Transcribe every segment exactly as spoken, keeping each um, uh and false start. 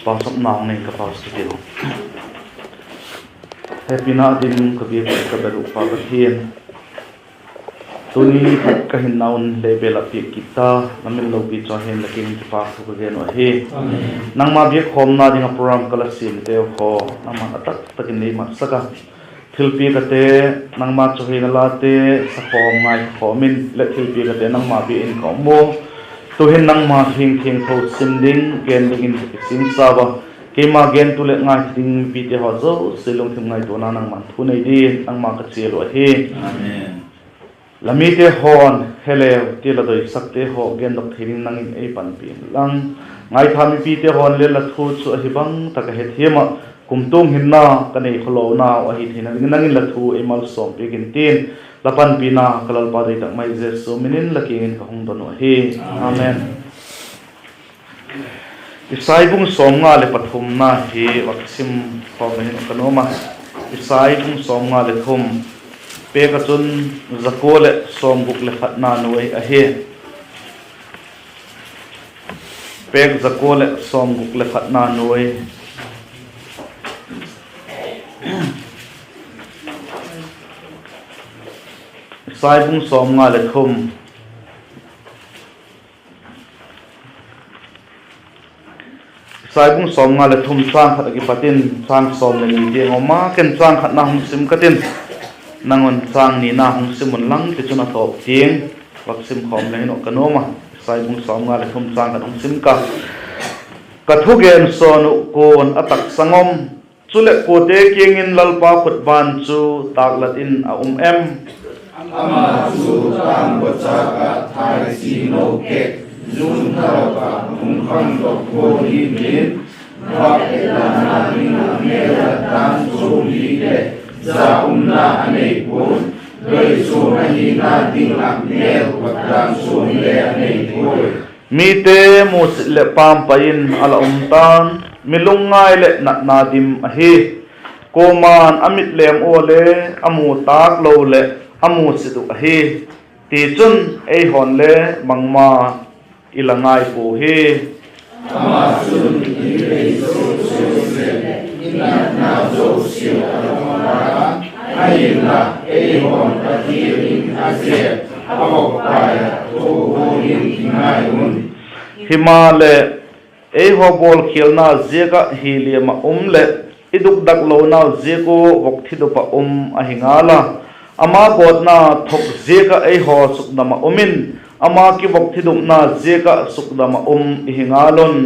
Pauchapna nei ka pau tiu. Hepina dim ka biak uh ka bel uh Pa Pathian, tuni khat ka hinna un le bel ah piak kit ta, la min lopi chu hin la kiang in kipâk thu ka gen uh ahi. Nangma biak khawmna ding ah program ka la siamteu haw nangma'n a tak tak in ei matsak a, thilpiak ate nangma chu hin a late sakhawm ngai khawm in le thilpiak ate nangma bia in ka um u. Tu'hin nangma thu thiangtho sim ding gen dingin ka kisingsa ua, keima gentu leh ngaitha ding mipite haw zosia lungthim ngaituana nangma'n thu nei dingin nangma ka chial uh ahi. La mite haw'n he leu ti la doisakte haw gendok thei ding nang in ei panpi inlang, ngaitha mipite haw'n le la thu chu ahi bang tak a hethiam ah, kumtuang hinna ka nei khawlonau ahi theina dingin nang in la thu ei malsawm piak intin, la panpina ka Lalpa doi tak mai Jesu min in la kiang in ka hung don uh ahi. Amen. Isai bung sawmnga leh pathumna hi vak sim khawm la hin ka nuam a. Isai bung sawmnga leh thum, pêk ah chun za kua leh sawmguk leh khatna nuai ahi. Pêk za kua leh sawmguk leh khatna nuai. Isai bung sawmnga leh thum. Isai bung sawmnga leh thum châng khat a kipat in châng sawm leh ni tiang a um a, ken châng khatna hung sim ka tin, nang un châng nina hung sim unlang, tichun a tawp tiang vak sim khawm la hin uh ka nuam a. Isai bung sawmnga leh thum châng khat hung sim ka. Ka thugen sawn uh kua'n a taksang um? Chuleh kuate kiang in Lalpa khut ban chu tâklat in a um em? Ama chu tâng guachâk ah thaisi no kek, zung thalo ah hung khangdok gual himhim, vâk etna ding ah mêl lat dan chuam li leh za umna a nei pua'n, doi chuam ahina ding ah mêl vat dan chuam le a nei puai. Mite musit leh pampai in a la um ta'n, mi lungngai leh natna dim ahi. Kuama'n a mit lêm ua le a mu tâk lo leh a musit uh ahi. Tichun, eihaw'n le bangma i la ngai pua hi. Ama chun i lei zosia leh i natna zosia a la pang a, ahinla eihaw'n Pathian in a zêl a vokpai ah thugual in i ngai un. Himaleh, eihaw bawlkhialna ziak ah hiliam ah um leh i dukdak lonau ziak ua vokthitup ah um ahi ngal a, ama gawtna thok ziak ah eihaw sukdam ah um in, ama kivokthitupna ziak ah sukdam ah um i hi ngal un.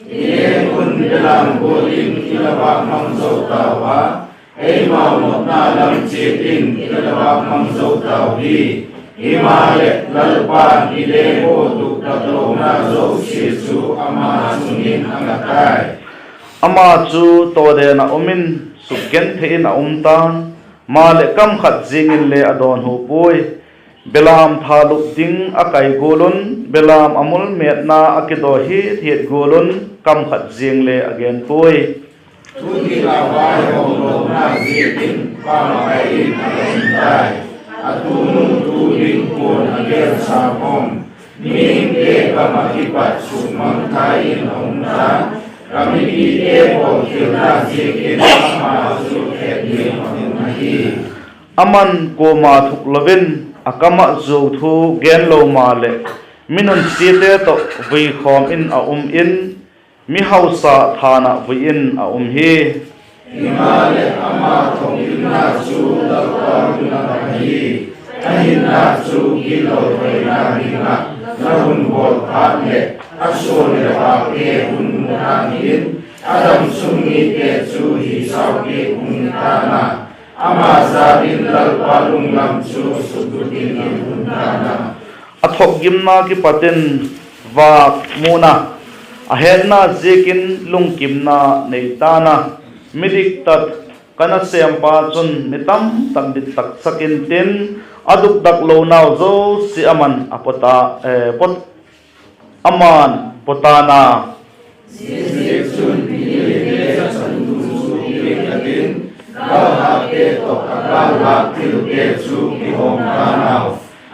I leng un belam gual in i la vâkmang zo tau a, eimau nopna lam chiat in i la vâkmang zo tau hi. Himaleh, Lalpa'n i leng ua dukdak lona zosia chu ama chung in a nga tai. Ama chu tawden ah um in, sukgenthei in a um ta'n, maleh kam khat ziang inle a dawnhu puai. Belam thalup ding a kai gual un, belam a mul mêtna a kidaw hiat hiat gual un, kam khat ziang le a gen puai. Thudik ah vaihawmlona ziakin pampai in a la um tai. A tunu tu ding kua'n a gel sa um? Mihingte kam ah kipat sukmangthai in a um ta'n, ka mipite bawlkhialna ziakin ama chu khet ding a um ahi. Ama'n kuama thuk lo in, a kam ah zuau thu gen lo maleh, mi nunsiate tawh vui khawm in a um in, mi hausa thân ah vui in a um hi. Himaleh, ama thokgimna chu Lalpa lungngai ahi. A hinna chu gitlo thoina ding ah la hun bawl phat leh, a suan leh pâkte hun mu tan hin, a damsung mite chu hi saupi hung hi ta'n a, ama jâl in Lalpa lunglam chu sukdut dingin hun ta'n a. A thokgimna kipat in vâk mun a, a hetna ziakin lungkimna nei ta'n a. Midiktat, ka nasêmpa chun mi tamtak dittaksak intin, a dukdak lonau zosia ama'n a pawt a, eh, pawt, ama'n pawt ta'n a. Ziaziakchun, mihingte chatutu chu piang tak in, gâlhâkte tawh a gâlhâk thilte chu kihawm ta'n au.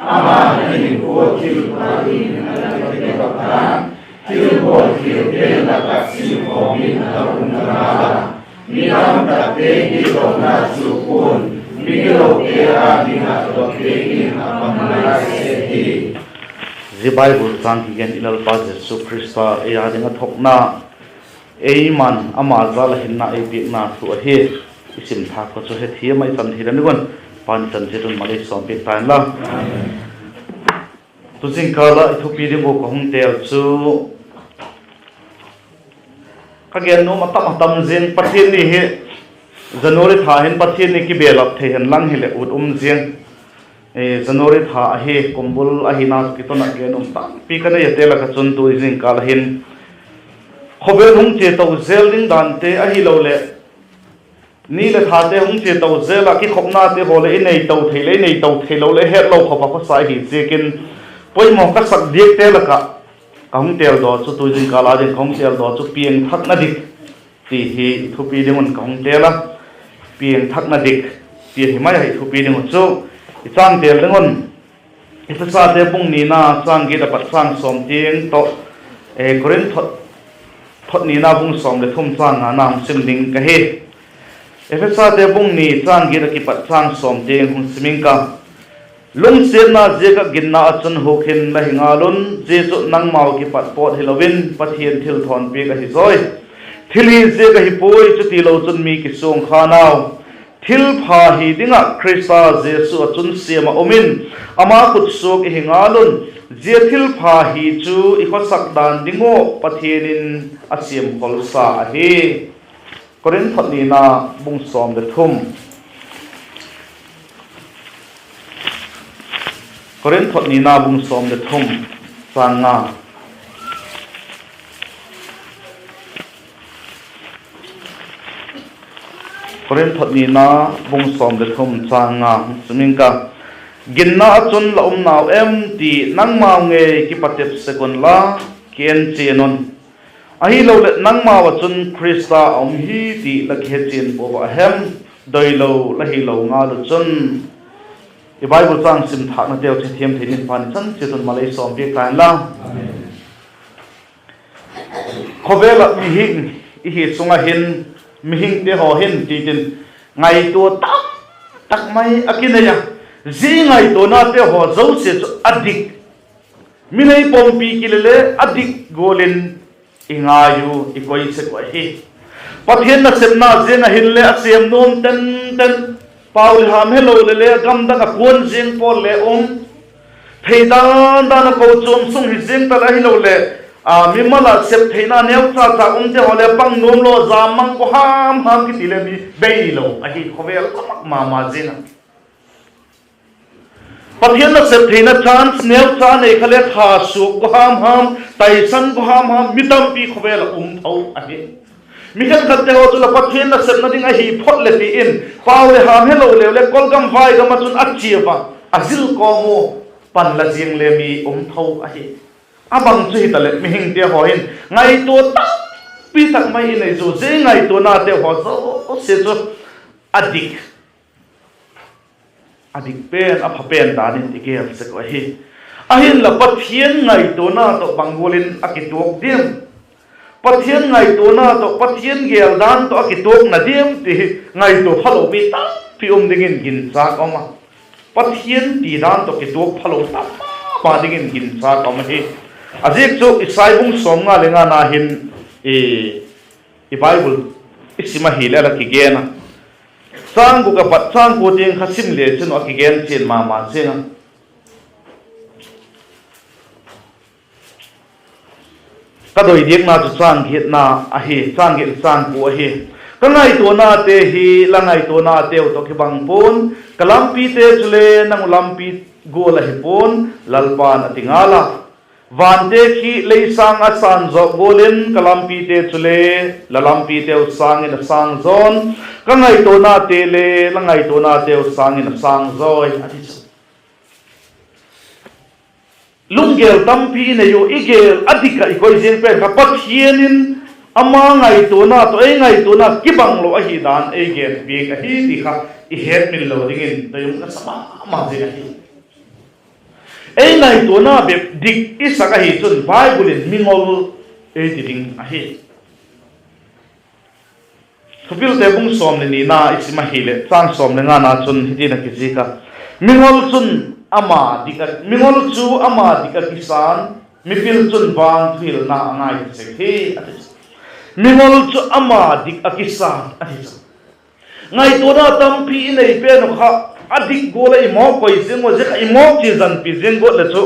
Ama'n a hinkhua thil pha in a la kivak ta'n, thilbawlkhialte Midang takte hi dotna chu pua'n, migilote â ding ah dot pêk in a pang nalai sek hi. Zia Bible châng kigen i Lalpa Jesu Khrista ei â ding a thuakna, eima'n ama jal ah hinna ei piakna thu ahi. I sim thâk uh chu hethiam ah i chan thei ding un, Pa'n i chan chiat un mal ei sawmpiak ta inla. Tu zingkâl ah i thupi ding uh ka hung têl chu, ka gen nuam a tam a tam zing, Pathian ni hi January tha hin Pathian ni kibelap thei hen lang hileh ut um ziang. January tha ahi, kumbul ahina kiton ah gen um tampi ka nei a, te lak ah chun tu zingkâl ah hin khawvel hung chia to zel ding dante ahiloleh ni leh thate hung chia to zel ah kikhopnate haw leh i nei to thei leh i nei to theilo leh hetlo khop ah khawsa ahi ziakin, poimaw ka sak diakte lak ah ka hung têldaw chu, tu zingkâl â ding ka hung têldaw chu piangthakna dik ti hi i thupi ding un ka hung têl a. Piangthakna dik ti hi mai ah i thupi ding uh chu i châng têl ding un Ephesate bung nina châng giat a pat châng sawm tiang tawh, Korinth thot nina bung sawm leh thum châng ngana hung sim ding ka hi. Ephesate bung ni châng giat ah kipat châng sawm tiang hung sim ing ka. Lungsiatna ziak ah ginna ah chun huk hin la hi ngal un; zia chu nangmau kipat pawt hilo in Pathian thilthawnpiak ahi zawi. Thilhiziak ahi puai, chutilo chun mi kisuang kha nau, thilpha hi ding ah Khrista Jesu ah chun siam ah um in, ama khutsuak i hi ngal un. Zia thilpha hi chu i khawsak dan ding ua Pathian in a siam khol sa ahi. Korinth thot nina bung sawm leh thum, Korinth thot nina bung sawm leh thum châng nga. Korinth thot nina bung sawm leh thum châng nga hung sim ing ka. Ginna ah chun la um nau em ti nangmau ngei kipatep sek unla, ki en chian un. Ahiloleh nangmau ah chun Khrista a um hi ti la kihe chian puau a hem? Doilo la hilo ngal uh chun. I Bible châng sim thâknateu chu thiam thei dingin Pa'n i chan chiat un mal ei sawmpiak ta inla. Khawvel ah mihing i hi sung ah hin, mihingte haw hin ti tin ngaitua tam tak mai a kinei a. Zia ngaituanate haw zosia chu a dik, mi nei pawmpi kile le a dik gual in i ngai u, i koi sek uh ahi. Pathian nasepna ziang ah hinle a siam nuam tenten, pau leh ham helo leh le a gamdang ah kuan ziang pawl le um, thei dan dan ah kochuam sung hi ziang ta leh ahiloleh, a, mimal ah sep theina neucha cha umte haw le pang nuam lo, jam mang kua ham ham kiti le mi beilo ahi, khawvel a mak ma ma ziang a. Pathian nasep theina chance neucha nei kha le tha suak kua ham ham, taisan kua ham ham mi tampi khawvel ah um tho ahi. Mi khenkhatte haw chu la Pathian nasepna ding ahi phot leh ti in, pau leh ham helo leu le kolgam vai gam ah chun a chia va, a zil kawm u, pan la ziang le mi um tho ahi. A bang chu hitaleh mihingte haw hin ngaitua tampi tak mai i nei zu, zia ngaituanate haw zosia chu a dik, a dik pen, a pha pen dan in i gel sek uh ahi. Ahinla Pathian ngaituana tawh bang gual in a kituak diam? Pathian ngaituana tawh, Pathian gel dan tawh a kituakna diam ti hi ngaitua phalo mi tampi um dingin ginchâk a um a. Pathian ti dan tawh kituak phalo tam ma ma dingin ginchâk a um ahi. A ziak chu Isai bung sawmnga le ngana hin i, i Bible i sim ahileh la kigen a, châng guk a pat châng kua tiang kha sim le chin uh a kigen chian ma ma ziang a. Ka doi diakna chu châng giatna ahi, châng giat, châng kua ahi. Ka ngaituanate hi la ngaituanateu tawh kibang pua'n, ka lampite chule nang uh lampi gual ahi pua'n, Lalpa'n a ti ngal a. Vante khi lei sâng a sâng zawk gual in ka lampite chule la lampiteu sâng in a sâng zaw'n, ka ngaituanate le la ngaituanateu sâng in a sâng zawi, a ti chu. Lunggel tampi i nei u, i gel a dik ah i koi ziang pen kha Pathian in ama ngaituana tawh ei ngaituana kibang lo ahi dan ei gen piak ahi ti kha i hetmil lo dingin doi um ka sa ma ma zing ahi. Ei ngaituana bep dik i sak ahi chun Bible in mingol ei ti ding ahi. Thupilte bung sawm leh nina i sim ahileh, châng sawm leh ngana chun hitin a kizik a: Mingol chun ama dik a, mingol chu ama dik ah kisa'n, mipil chun vang thuhilna a ngai thasek hi, a ti. Mingol chu ama dik ah kisa'n, a ti chu. Ngaituana tampi i nei pen uh kha, a dik gual a i mawk koi ziang ua, zia kha i mawk chia zanpi ziang guat leh chu,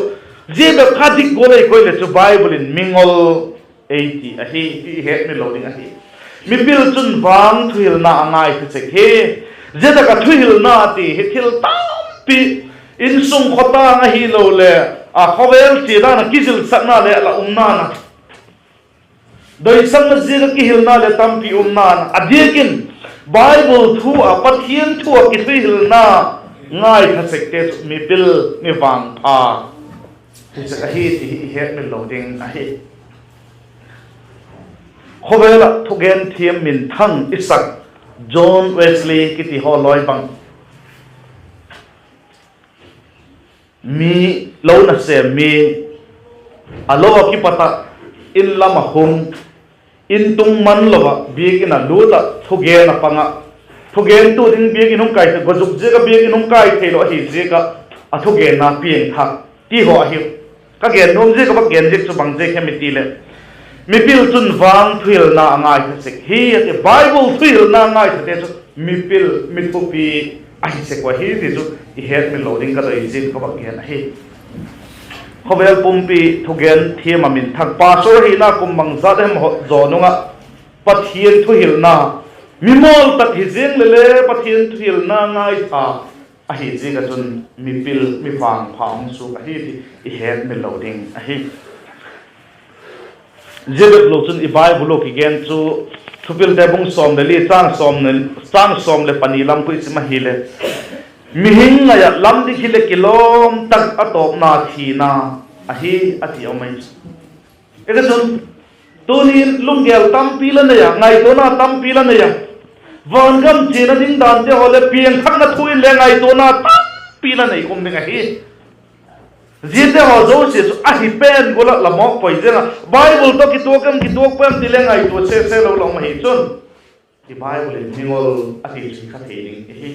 zia bep kha dik gual a i koi leh chu Bible in mingol ei ti ahi ti i hetmil lo ding ahi. Mipil chun vang thuhilna a ngai thasek hi. Zia tak ah thuhilna ti hi thil tampi, insung khawtâng ahiloleh, a khawvel chia dan ah kizilsakna leh la umna na, doisakna ziak ah kihilna leh tampi umna na, a diak in Bible thu ah, Pathian thu ah kithuhilna ngai thasekte chu mipil, mi vangpha hi sek ahi ti hi i hetmil lo ding ahi. Khawvel ah thugen thiam minthang i sak John Wesley kiti haw lawi bang, mi lo nasêm mi, a lo ah kipat ah in lam ah hung, in tung man lo ah biakin a lût ah thugen a pang ah, thugentu ding biakin hung kai thei, gua zuk ziak ah biakin hung kai theilo ahi ziak ah, a thugenna piangthak ti haw ahi. Ka gen nuam ziak ah va gen ziak chu bang ziak hem i ti leh, mipil chun vang thuhilna a ngai thasek hi, a ti. Bible thuhilna ngaithate chu mipil, mi thupi ahi sek uh ahi ti chu i hetmil lo ding ka doi ziak ka va gen ahi. Khawvel pumpi thugen thiam ah minthang, pastor hina kum bangzat hem zaw nung ah, Pathian thuhilna, mimawl tak hi ziang leh le Pathian thuhilna ngaitha ahi ziak ah chun mipil, mi vangpha hung suak ahi ti i hetmil lo ding ahi. Zia bep lo chun i Bible ah kigen chu, Thupilte bung sawm leh li, châng sawm leh pani lam khu i sim ahileh, mihing ngai ah lam dik hi leh kilawm tak a tawpna thina ahi, a ti um ahi. Hi ka chun, tuni'n lunggel tampi la nei a, ngaituana tampi la nei a, vangam chiana ding dante haw leh piangthakna thu in le ngaituana tampi la nei um ding ahi. Ziate haw zosia chu ahi pen gual ah la mawk poi ziang a, Bible tawh kituak em kituak poi em ti le ngaitua sese lo la um ahi chun, i Bible in mingol a ti chu kha thei ding ahi.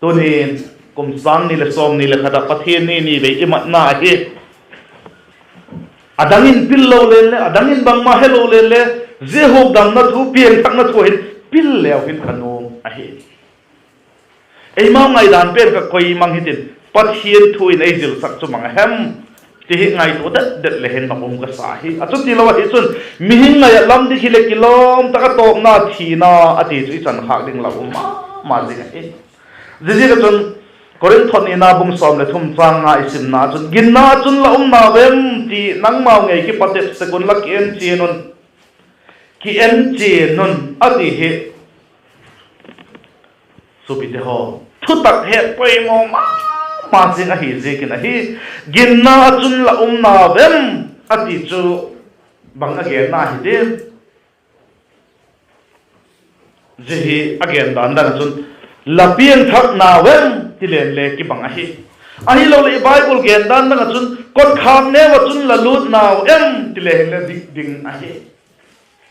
Tuni'n kum sâng ni leh sawmni leh khat ah Pathian ni ni vei i matna ahi. A dang in pil lo leng le, a dang in bangma helo leng le, zia hukdamna thu, piangthakna thu hin pil leu hin ka nuam ahi. Eimau ngaidan pen kha koi mang hitin, Pathian thu in ei zilsak chu mang a hem ti hi ngaitua det det le hin la um ka sa hi. A chutilo ahi chun, mihing ngai ah lam dik hi leh kilawm tak a tawpna thina a ti chu i chan khâk ding la um ma ma zing ahi. Ziaziak ah chun, Korinth thot nina bung sawm leh thum châng nga i simna chun, ginna chun la um nau em ti nangmau ngei kipat et sek un la ki en chian un, ki en chian un a ti hi. Suapite haw, thutak het poimaw ma ma zing ahi ziakin ahi. Ginna chun la um nau em a ti chu bang a genna hi diam? Zia hi a gen dan dang ah chun, la piangthak nau em ti leng le kibang ahi. Ahiloleh i Bible gen dan dang ah chun, kotkhâk neu ah chun la lût nau em ti le hin le dik ding ahi.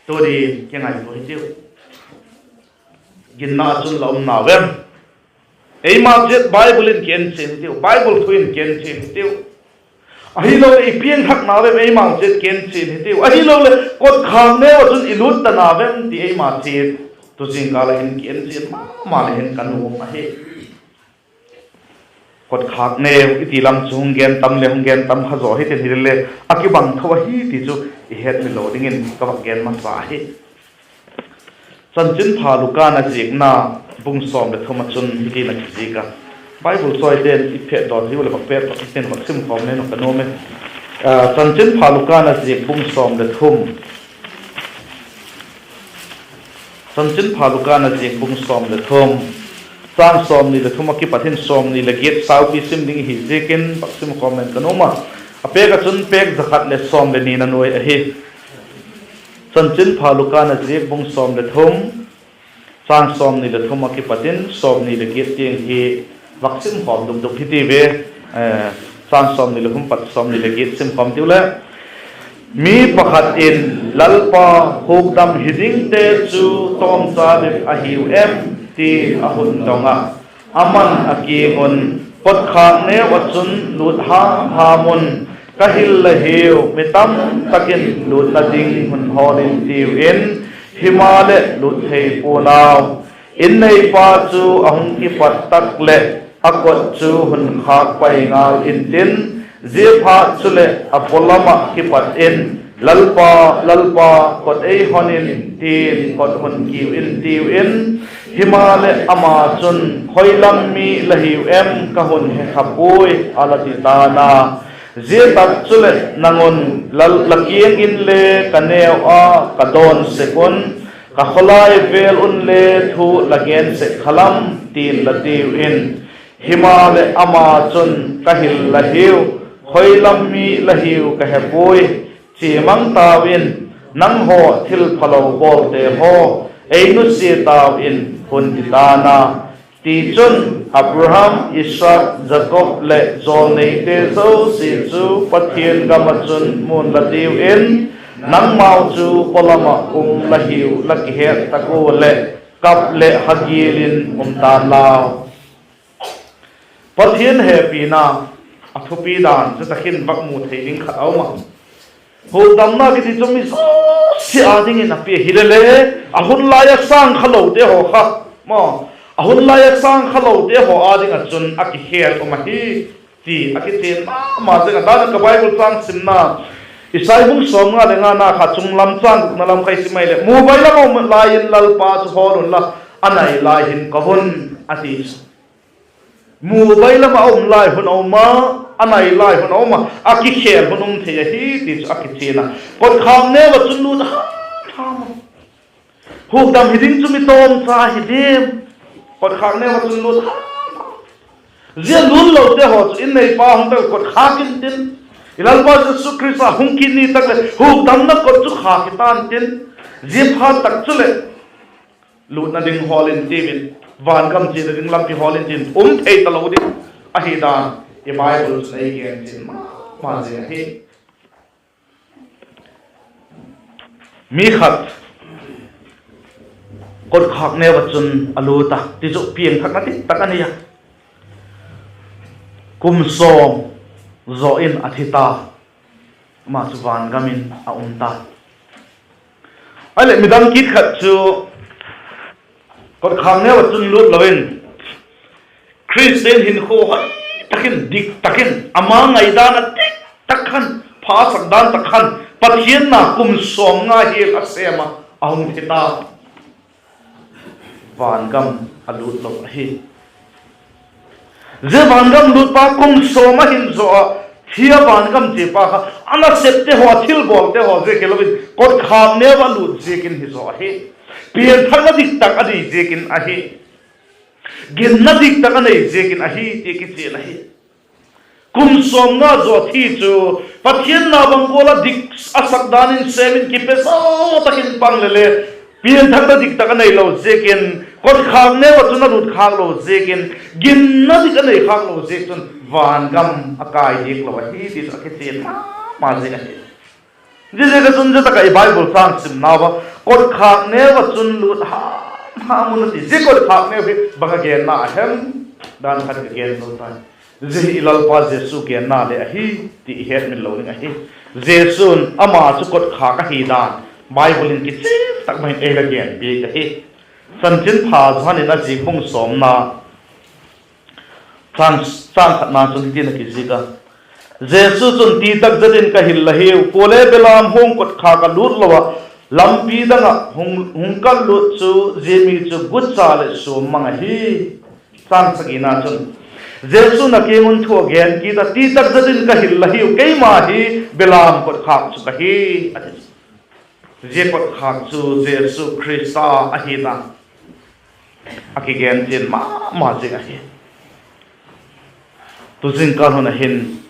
Tuni'n kingaitua hitiu. Ginna chun la um nau em? Eimau chiat Bible in ki en chian hitiu, Bible thu in ki en chian hitiu. Ahiloleh i piangthak nau em? Eimau chiat ki en chian hitiu. Ahiloleh kotkhâk neu ah chun i lût ta nau em ti eima chiat tu zingkal ah hin ki en chian ma ma le hin ka nuam ahi. Kotkhâk neu i ti lam chu hung gen tam le hung gen tam kha zaw hitin, hile le a kibang tho ahi ti chu i hetmil lo dingin ka vak gen masa ahi. Chanchinpha Luka'n a ziakna bung sawm leh thum ah chun hitin a kizik a, Bible chawite'n i phetdaw thei u leh vak pet vak tin vak sim khawm le nu ka nuam e. Chanchinpha Luka'n a ziak bung sawm leh thum Chanchinpha Luka'n a ziak bung sawm leh thum, châng sawmni leh thum ah kipat in sawmni leh giat saupi sim ding i hi ziakin vak sim khawm len ka nuam a. A pêk ah chun pêk za khat leh sawm leh nina nuai ahi. Chanchinpha Luka'n a ziak bung sawm leh thum, châng sawmni leh thum ah kipat in sawmni leh giat tiang hi vak sim khawm dukduk hiti ve. Châng sawmni leh thum pat sawmni leh giat sim khawm tiu le. Mi pakhat in, Lalpa, hukdam hi dingte chu tawmcha bep ahiu em? ti'n a hun dong ah, ama'n a kiang un, Kotkhâk neu ah chun lût ham ham un; ka hil la hiu, mi tamtak in lûtna ding hun hawl intiu in, himaleh lût thei pua'n au. In neipa chu a hung kipat tak leh a kot chu hun khâk pai ngal intin, ziaphat chuleh a pawlam ah kipat in, ‘Lalpa, Lalpa, kot ei hon in,’ ti'n kot hun kiu intiu in; himaleh ama chun, ‘Khoi lam mi la hiu em, ka hun he kha puai,’ a la ti ta'n a. Zia tak chuleh nang un, ‘La kiang inle ka neu a, ka dawn sek un; ka khawlai vêl unle thu la gen sek kha lam,’ ti'n la tiu in; himaleh ama chun, ‘Ka hil la hiu, khoi lam mi la hiu ka he puai; chia mang tau in, nanghaw thilphalo bawlte haw, ei nusia tau in,’ hun ti ta'n a. Tichun, Abraham, Isaak, Jakob leh jawlneite zosia chu Pathian gam ah chun mu'n la tiu in, nangmau chu pawlam ah um la hiu la kihet tak ua leh, kap leh ha gial in um ta'n lau. Pathian hepina a thupi dan chu tak in vak mu thei ding khat a um a. Hukdamna kiti chu mi zosia â dingin a pia hile le, a hun lai ah sâng kha lote haw kha, a hun lai ah sâng kha lote haw â ding ah chun a kikhêl um ahi, ti a kichian ma ma zing a. Dan ah ka Bible châng simna, Isai bung sawmnga leh ngana kha chung lam châng gukna lam kha i sim ahileh, Mubai lam ah um lai in Lalpa chu hawl unla, a nai lai hin ko un, a ti. Mubai lam ah a um lai hun a um a, a nai lai hun a um a, a kikhêl hun um thei ahi ti chu a kichian a. Kotkhâk neu ah chun lût ham ham un. Hukdam hi ding chu mi tawmcha hi diam? Kotkhâk neu ah chun lût ham ham. Zia lût lote haw chu in neipa hung tak kotkhâk intin, i Lalpa Jesu Khrista hung kit ni tak leh hukdamna kot chu khâk hi ta'n tin, zia phat tak chuleh lûtna ding hawl intiu in, vangam chiana ding lampi hawl intiu in, um thei talo ding ahi dan i Bible chun ei gen chian ma ma zing ahi. Mi khat kotkhâk neu ah chun a lût a, ti chu piangthakna dik tak a nei a, kum sawm zaw in a thi ta, ama chu vangam in a um ta. Ahileh midang kit khat chu kotkhâk neu ah chun lût lo in, Khristian hinkhua hoi tak in, dik tak in, ama ngaidan a dik tak khan, pha sak dan tak khan, Pathian na kum sawmnga hial a sêm ah a hung thi ta. Vangam a lût lo ahi. Zia vangam lûtpa kum sawm a hin zaw ah, thi a vangam chiapa kha, a nasepte haw, a thilbawlte haw ziak hilo in kotkhâk neu ah lût ziakin hi zaw ahi. Pianthakna dik tak a nei ziakin ahi. Ginna dik tak a nei ziakin ahi ti kichian ahi. Kum sawmnga zaw thi chu Pathian na bang gual ah dik a sak dan in sêm in kipe zaw tak in pang le le, pianthakna dik tak a neilo ziakin, kotkhâk neu ah chun a lût khâk lo ziakin, ginna dik a nei khâk lo ziak chun vangam a kai diak lo ahi ti chu a kichian ma ma zing ahi. Ziaziak a chun zia tak ah i Bible châng simnau ah, kotkhâk neu ah chun lût ham ham un a ti. Zia kotkhâk neu hi bang a genna a hem? Dan khat ka gen zo tai. Zia hi i Lalpa Jesu genna le ahi ti i hetmil lo ding ahi. Jesu'n ama chu kotkhâk ahi dan Bible in kichian tak mai in ei la gen piak ahi. Chanchinpha Johan in a zik bung sawmna, châng khatna chun hitin a kizik a: Jesu chun, Titak zet in ka hil la hiu, kuale belam huang kotkhâk ah lût lo ah, lampi dang ah hung, hung kal lut chu zia mi chu gucha leh suam mang ahi. Châng sagina chun, Jesu'n a kiang un thu a gen kit a, Titak zet in ka hil la hiu, keima hi belam kotkhâk chu ka hi, a ti. Zia kotkhâk chu Jesu Khrista ahi dan a kigen chian ma ma zing ahi. Tu zingkal hun a hin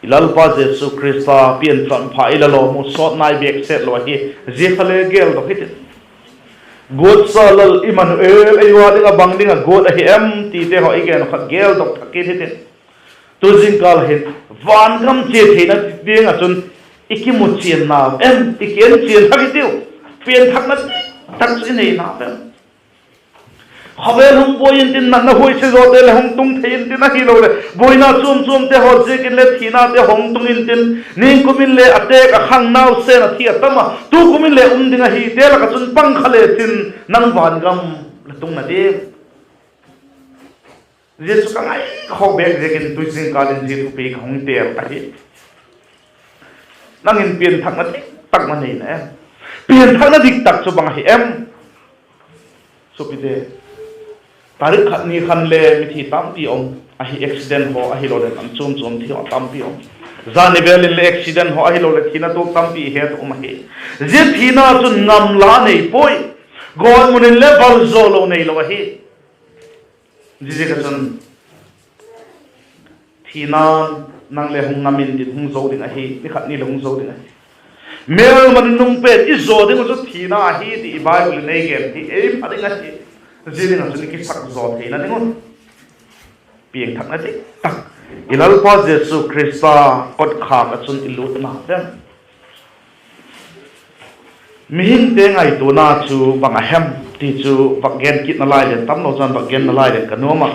i Lalpa Jesu Khrista pianchâkpha i la lawm u sawt nai bêk set lo ahi. Zia kha le geldok hitin, Guatsa Lal Immanuel, ei ua ding ah bang ding ah guat ahi em? tite haw i gen u kha geldok thak kit hitin. Tu zingkal hin vangam chia theina ding ah chun i kimuchian nau em? I kienchian thak i tiu. Pianthakna dik tak chu i nei nau em? Khawvel hung buai intin, natna huaisia zawte leh hung tung thei intin, ahiloleh buaina chuam chuamte haw ziakin le thinate hung tung intin, ningkum in le a têk a khang, nausen a thi a tam a, tukum in le um ding ahite lak ah chun pang kha lechin, nang van gam la tungna diam? Zia chu ka ngaikhawk bêk ziakin tu zingkal in zia thupi ka hung têl ahi. Nang in pianthakna dik tak la nei na em? Pianthakna dik tak chu bang ahi em? Suapite, tarik khat ni khan le mithi tampi um ahi, accident haw ahiloleh nam chuam chuam thi haw tampi um. Zani vêl in le accident haw ahiloleh thina tuak tampi het um ahi. Zia thina chun ngam la nei puai. Gawtmun in le val zaw lo neilo ahi. Ziaziak a chun thina, nang le hung ngam intin, hung zo ding ahi, ni khat ni leh hung zo ding ahi. Mêlma nunung pen i zaw ding uh chu thina ahi ti i Bible in ei gen hi ei pha ding ahi. Zia ding ah chun i kisak zaw theina ding un piangthakna dik tak, i Lalpa Jesu Khrista kotkhâk ah chun i lûtna pen, mihingte ngaituana chu bang a hem ti chu vak gen kitna lai leng tamlo chan vak genna lai leng ka nuam ah.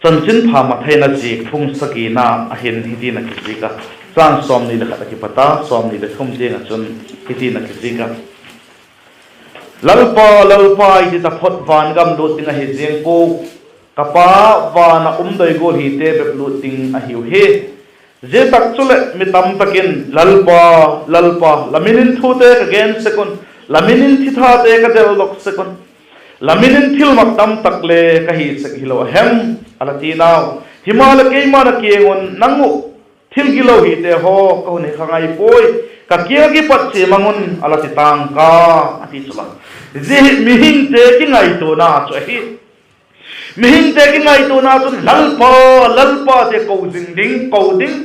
Chanchinpha Mathai in a ziak bung sagina ah hin hiti'n a kizik a, châng sawmni leh khat a kipat a sawmni leh thum tiang ah chun hiti'n a kizik a: Lalpa, Lalpa, i ti taphot van gam lût ding ahi ziang pua, ka Pa van ah um doi gual hite bep lût ding ahiu hi. Zia tak chuleh mi tam tak in, Lalpa, Lalpa, la min in thute ka gen sek un, la min in thithate ka deldok sek un, la min in thilmak tam tak le ka hi sek hilo a hem? a la ti nau. Himaleh keima'n a kiang un, nang uh thil gilo hite haw ka hun he kha ngai puai, ka kiang ah kipat chia mang un, a la ti tang ka, a ti chu la. Zia hi mihingte kingaituana chu ahi. Mihingte kingaituana chun, Lalpa, Lalpa, ti ko zing ding, ko ding,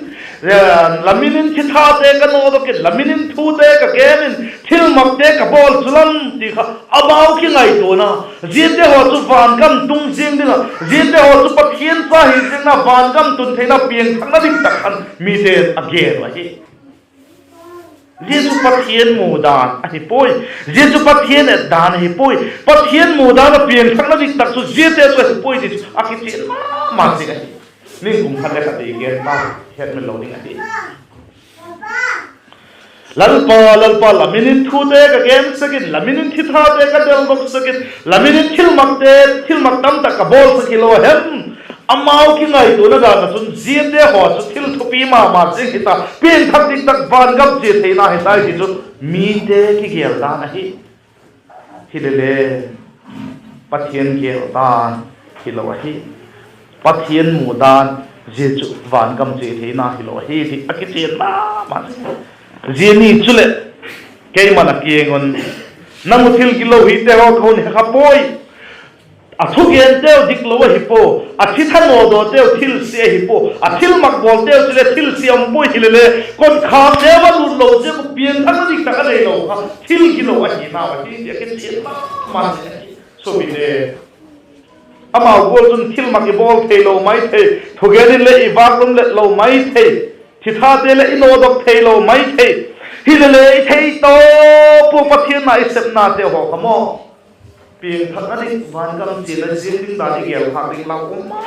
la min in thithate ka nawdok in, la min in thute ka gen in, thilmakte ka bawl chu lam ti kha amau kingaituana. Ziate haw chu van gam tung ziang ding ah, ziate haw chu Pathian cha hi ziang ah van gam tun theina piangthakna dik tak khan mite'n a gen uh ahi. Zia chu Pathian mu dan ahi puai. Zia chu Pathian et dan ahi puai. Pathian mu dan ah piangthakna dik tak chu ziate chu ahi puai ti chu a kichian ma ma zing ahi. Ningkum khat le khat i gen ta, hetmil lo ding ahi. Lalpa, Lalpa, la min in thute ka gen sek in, la min in thithate ka deldok sek in, la min in thilmakte, thilmak tam tak ka bawl sek hilo a hem? Amau kingaituana dan ah chun ziate haw chu thil thupi ma ma zing hita, piangthak dik tak van gam chia theina hita ti chu mite kigel dan ahi. Hilele, Pathian gel dan hilo ahi. Pathian mu dan, zia chu van gam chia theina hilo ahi ti a kichian ma ma. Zia ni chuleh keima'n a kiang un, nang uh thil gilo hite haw ka hun he kha puai. A thugenteu diklo ahi pua, a thi thanawdawteu thilsia ahi pua, a thilmak bawlteu chule thilsia um puai, hilele kotkhâkte va lût lo ziak uh piangthakna dik tak a neilo kha thil gilo ahi nau ahi ti a kichian ma ma zing ahi. Suapite, amau gual chun thilmak i bawl theilo mai thei, thugen in le i vâk lum let lo mai thei, thithate leh i nawdok theilo mai thei, hilele i thei tawp ua Pathian na i sepnate haw kha maw, piangthakna dik, van gam chiana ziang ding dan i gel khâk ding lau um ma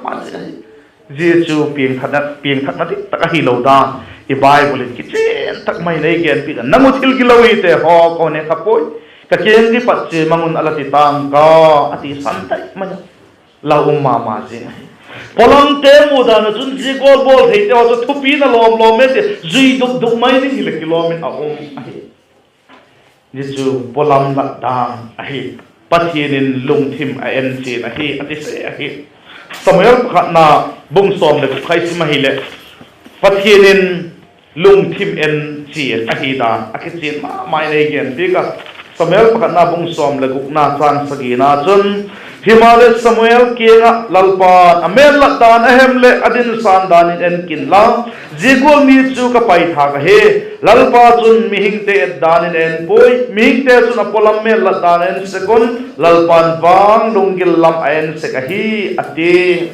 ma zing ahi. Zia chu piangthakna, piangthakna dik tak ahilo dan i Bible in kichian tak mai in ei genpiak a, nang uh thil gilo hite haw ka hun he kha puai, ka kiang kipat chia mang un, a la ti tang ka, a ti san tai mai a. Lau um ma ma zing ahi. Pawlamte mu dan ah chun zia gual bawl theite haw chu thupina lawm lawm e ti zui duk duk mai ding hileh kilawm in a um ahi. Zia chu pawlam lat dan ahi. Pathian in lungthim a en chian ahi a ti se ahi. Samuel pakhatna bung sawm leh guk kha i sim ahileh, Pathian in lungthim en chian ahi dan a kichian ma ma in ei genpiak a. Samuel pakhatna bung sawm leh gukna châng sagina chun, himaleh Samuel kiang ah Lalpa'n, a mêl lat dan a hem leh a dinsan dan in en kin la, zia gual mi chu ka paithâk ahi. Lalpa chun mihingte et dan in en puai, mihingte chun a pawlam mêl lat dan a en sek un, Lalpa'n vang lunggil lam a en sek ahi, a ti.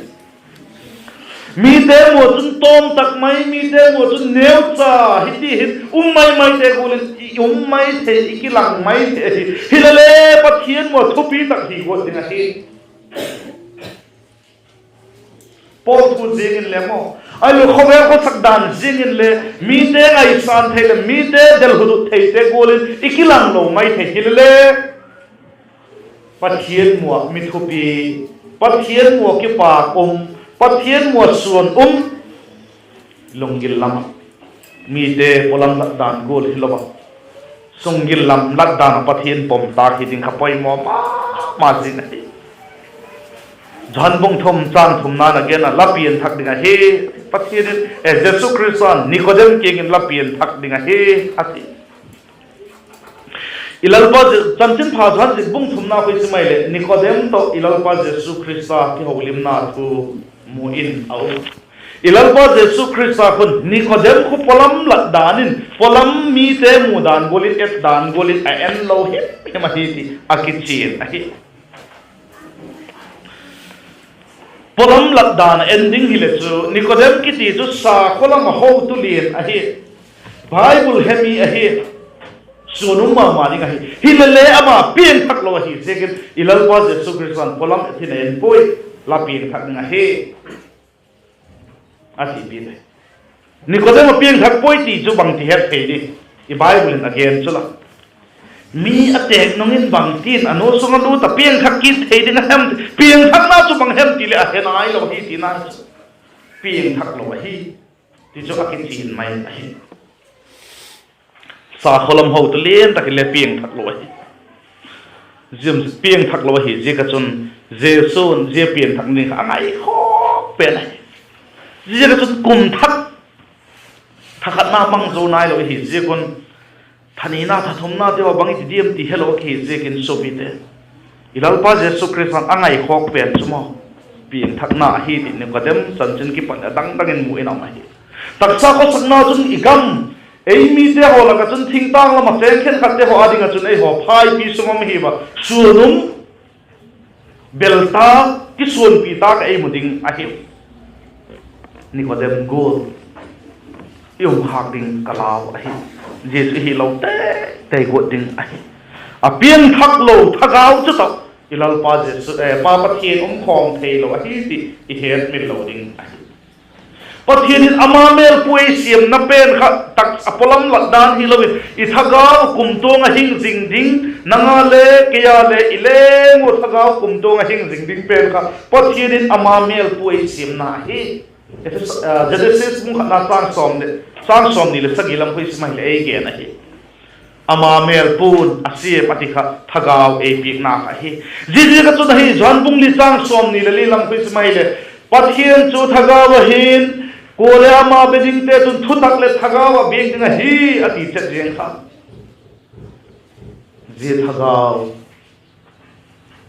Mite mu ah chun tawm tak mai, mite mu ah chun neucha, hiti hin um mai maite gual in i um mai thei, i kilang mai thei ahi. Hilele Pathian mu ah thupi tak hi guat ding ahi. Paul thu ziang inle maw, ahiloleh khawvel khawsak dan ziang inle, mite ngaisan thei leh mite delhudut theite gual in i kilang lo mai thei hilele, Pathian mu ah mi thupi, Pathian mu ah kipak um, Pathian mu ah suan um, lunggil lam ah mite pawlam lat dan gual hilo a, sunggil lam lat dan ah Pathian pom tâk hi ding kha poimaw ma ma zing ahi. Johan bung thum châng thumna'n a gen a, la pian thak ding ahi. Pathian in, eh, Jesu Khrista'n Nikodem kiang in la pian thak ding ahi, a ti. I Lalpa Je-, Chanchinpha Johan zik bung thumna khui sim ahileh Nikodem tawh i Lalpa Jesu Khrista kiholimna thu mu in a um. I Lalpa Jesu Khrista khun Nikodem khu pawlam lat dan in, pawlam mite mu dan gual in, et dan gual in a en lo him him ahi ti a kichian ahi. Pawlam lat dan a en ding hileh chu Nikodem kiti chu sakhaw lam ah hotu lian ahi. Bible he mi ahi. Suan um ma ma ding ahi. Hilele ama piangthak lo ahi ziakin i Lalpa Jesu Khrista'n pawlam et hin a en puai, la piangthak ding ahi, a ti piak ahi. Nikodem a piangthak puai ti chu bangti het thei di? I Bible in a gen chu la. Mi a têk nung in bangtin a nu sung a lut a piangthak kit thei ding a hem? Piangthakna chu bang hem ti leh a he nai lo hi tina chu. Piangthak lo ahi ti chu a kichian mai ahi. Sakhaw lam hotu lian tak in le piangthak lo ahi. Zia piangthak lo ahi ziak ah chun Jesu'n zia piangthak ding kha a ngaikhawk pen ahi. Ziaziak ah chun kum thak, tha khatna mang zo nai lo ahi ziak un, tha nina, tha thumna te haw bang i ti diam ti helo ahi ziakin suapite, i Lalpa Jesu Khrista'n a ngaikhawk pen chu maw, piangthakna ahi ti Nikodem chanchin kipat a dang dang in mu in a um ahi. Taksa khawsakna chun i gam, ei mite haw lak ah chun thingtâng lam ah chêng khenkhatte haw â ding ah chun eihaw phaipi sung um hi va, suan um, bel ta, kisuanpi ta ka ei mu ding ahi. Nikodem gual i um khâk ding ka lau ahi. Jesu hilo tei tei guat ding ahi. A piangthak lo thagau chu tawh i Lalpa Jesu, eh, Pa Pathian um khawm theilo ahi ti i hetmil lo ding ahi. Pathian in ama mêlpu ei siamna pen kha tak a pawlam lat dan hilo in, i thagau kumtuang a hing zing ding, nang a le, kei a le, i leng ua thagau kumtuang a hing zing ding pen kha Pathian in ama mêlpu ei siamna ahi. Ephes-, ah, Genesis bung khatna châng sawm leh, châng sawmni leh sagi lam khui sim ahileh ei gen ahi. Ama mêlpu'n a siam a ti kha thagau ei piakna kha ahi. Ziaziak ah chun ahi, Johan bung li châng sawmni leh li lam khui sim ahileh, Pathian chu thagau ahi'n, kuale ama be dingte chun thutak leh thagau ah biak ding ahi, a ti chet ziang kha. Zia thagau,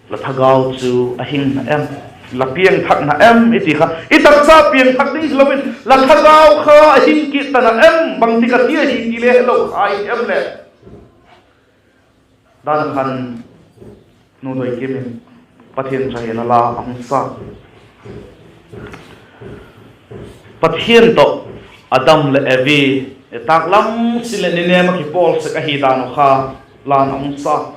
la thagau chu a hing na em? La piangthak na em i ti kha, i taksa piangthak ding hilo in, la thagau kha a hing kit ta na em? Bangtik a ti ahi ti le helo kha i em leh, dan khan nu doi kim in Pathian chawihoina la a hung sa. Pathian tawh Adam leh Evi, tâklam sin leh ninêm ah kipawl sek ahi dan uh kha la'n a hung sa.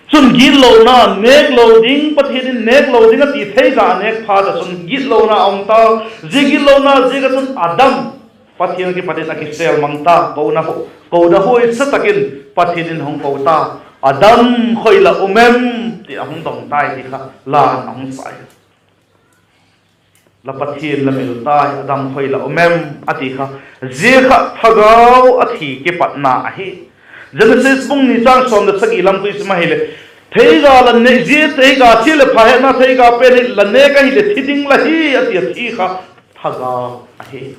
Chun gitlona nêk lo ding, Pathian in nêk lo ding a ti theiga a nêk phat ah chun gitlona a um ta. Zia gitlona ziak ah chun Adam Pathian ah kipat in a kisêl mang ta, kona hu-, kona huaise tak in Pathian in hung ko ta. Adam, khoi la um em? ti a hung dong tai ti kha la'n a hung sa hi. La Pathian la mil tai, Adam, khoi la um em? a ti kha, zia kha thagau a thi kipatna ahi. Genesis bung ni châng sawm leh sagi lam khui sim ahileh, theiga la ne-, zia theiga, thil leh pha hetna theiga pen hi la nêk ahileh thi ding la hi, a ti a, thi kha thagau ahi.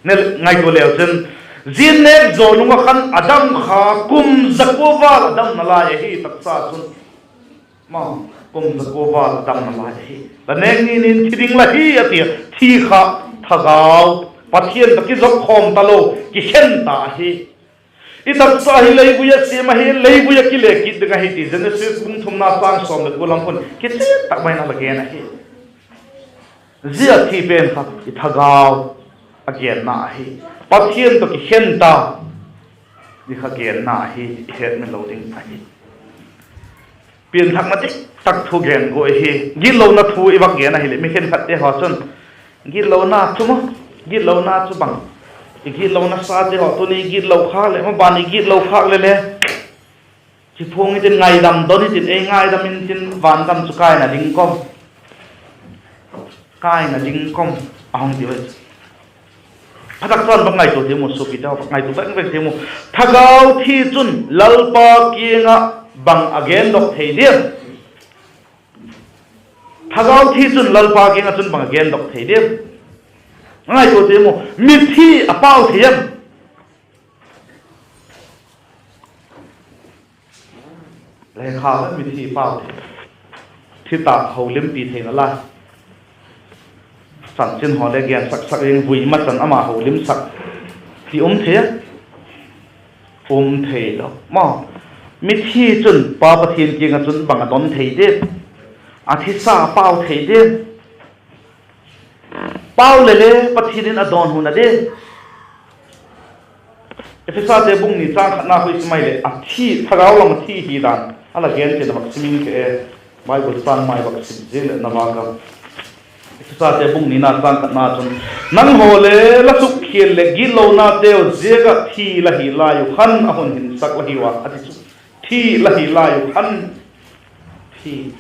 Ne ngaitua leu chun, zia nêk zaw nung ah khan Adam kha kum za kua val a dam nalai ahi, taksa chun. Ma, kum za kua val a dam nalai ahi. La nêk ni ni in thi ding la hi, a ti a, thi kha thagau, Pathian tawh kizopkhawm talo, kikhen ta ahi. I taksa hi leivui a siam ahi, leivui ah kile kit ding ahi ti Genesis bung thumna châng sawm leh kua lam khun kichian tak mai in a la gen ahi. Zia thi pen kha i thagau a genna ahi. Pathian tawh kikhen ta, zia kha genna ahi ti i hetmil lo ding ahi. Pianthakna dik tak thu gen guai hi. Gitlona thu i vak gen ahileh mi khenkhatte haw chun, gitlona chu maw, gitlona chu bang, i gitlona sate haw tuni gitlo khâk leh maw, ban i gitlo khâk le le, kiphuang i tin, ngaidam don i tin, ei ngaidam intin, van gam chu kaina ding kawm, kaina ding kawm a hung ti ve. Phatak chan vak ngaitua ti mu, suapite, vak ngaitua vek vek ti mu. Thagau thi chun Lalpa kiang ah bang a gendok thei diam? Thagau thi chun Lalpa kiang ah chun bang a gendok thei diam? Ngaitua ti mu, mithi a pau thei em? Lekha mithi pau thei, thi ta holimpi theina lai. Chanchin haw le gensak sak ding, vui ma chan ama holimsak ti um thei a? Um thei lo maw. Mithi chun Pa Pathian kiang ah chun bang a don thei diam? A thisa a pau thei diam? Pau le le Pathian in a dawnhu na diam? Ephesate bung ni châng khatna khu i sim ahileh, a thi, thagau lam a thi hi dan a la gen tina vak sim ing ke e. Bible châng mai vak sim ziang leh na vak a. Ephesate bung nina châng khatna chun, nanghaw le la sukkhial leh gitlonateu ziak ah thi la hi lai uh khan a hun hinsak la hiu a, a ti chu. Thi la hi lai uh khan, thi,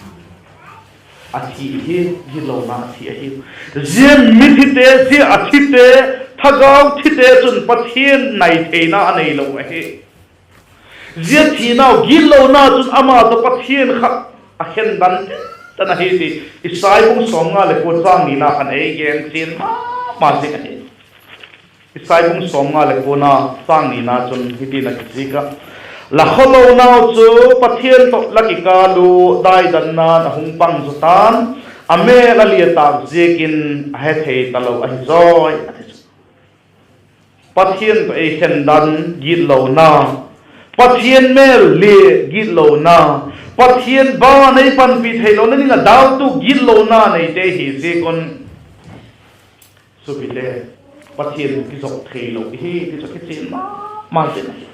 a thi hi, gitlona thi ahi. Zia mithite, zia a thite, thagau thite chun Pathian nai theina a neilo ahi. Zia thinau gitlona chun ama tawh Pathian kha a khen dan tan ahi ti Isai bung sawmnga leh kua châng nina khan ei gen chian ma ma zing ahi. Isai bung sawmnga leh kuana châng nina chun hiti'n a kizik a, la khawlonau chu Pathian tawh la kikâl u daidanna'n a hung pang zaw ta'n, a mêl a lia tâk ziakin a hethei talo ahi zawi, a ti chu. Pathian tawh ei khen dan gitlona, Pathian mêl lia gitlona, Pathian ban ei panpi theilona ding ah dâltu gitlona neite hi ziak un, suapite, Pathian kizawk theilo ihi ti chu kichian ma ma zing ahi.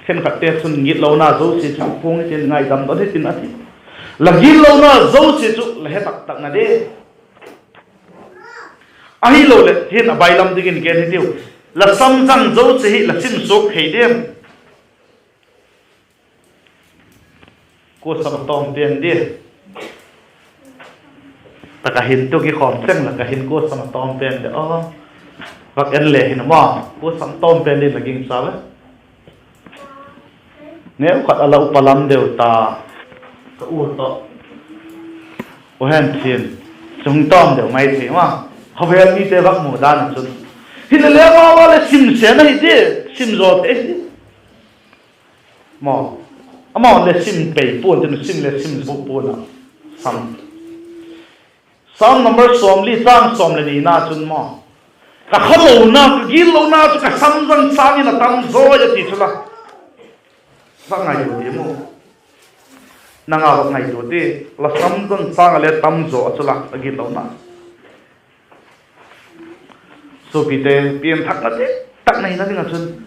Khenkhatte chun gitlona zosia chu puang hitin, ngaidam don hitin a ti. La gitlona zosia chu la he tak tak na di. Ahiloleh hin a bailam dingin gen hitiu, la samzang zosia hi la sim suak thei diam? Kua sam a tawm pen di? Tak ah hin tu kikhawm cheng lak ah hin kua sam a tawm pen di aw? Vak en le hin a maw, kua sam tawm pen di la gingcha ve? Neukhat a la upa lam deu ta, ka u tawh, u Henthian, chung tawm deu mai thei ma. Khawvel mite vak mu dan ah chun, hilele amau a le simsen ahi ti, sim zaw thei ti. Maw, amau le sim pei pua'n tin, sim le sim bu pua'n a. Sam, Sam number sawmli châng sawm leh nina chun maw, ka khawlona, ka gitlona chu ka samzang sâng in a tam zawi a ti chu la. Vak ngaitua ti mu. Nang a vak ngaitua ti, la samzang sâng a le tam zaw a chu la, a gitlona. Suapite, pianthakna dik tak neina ding ah chun,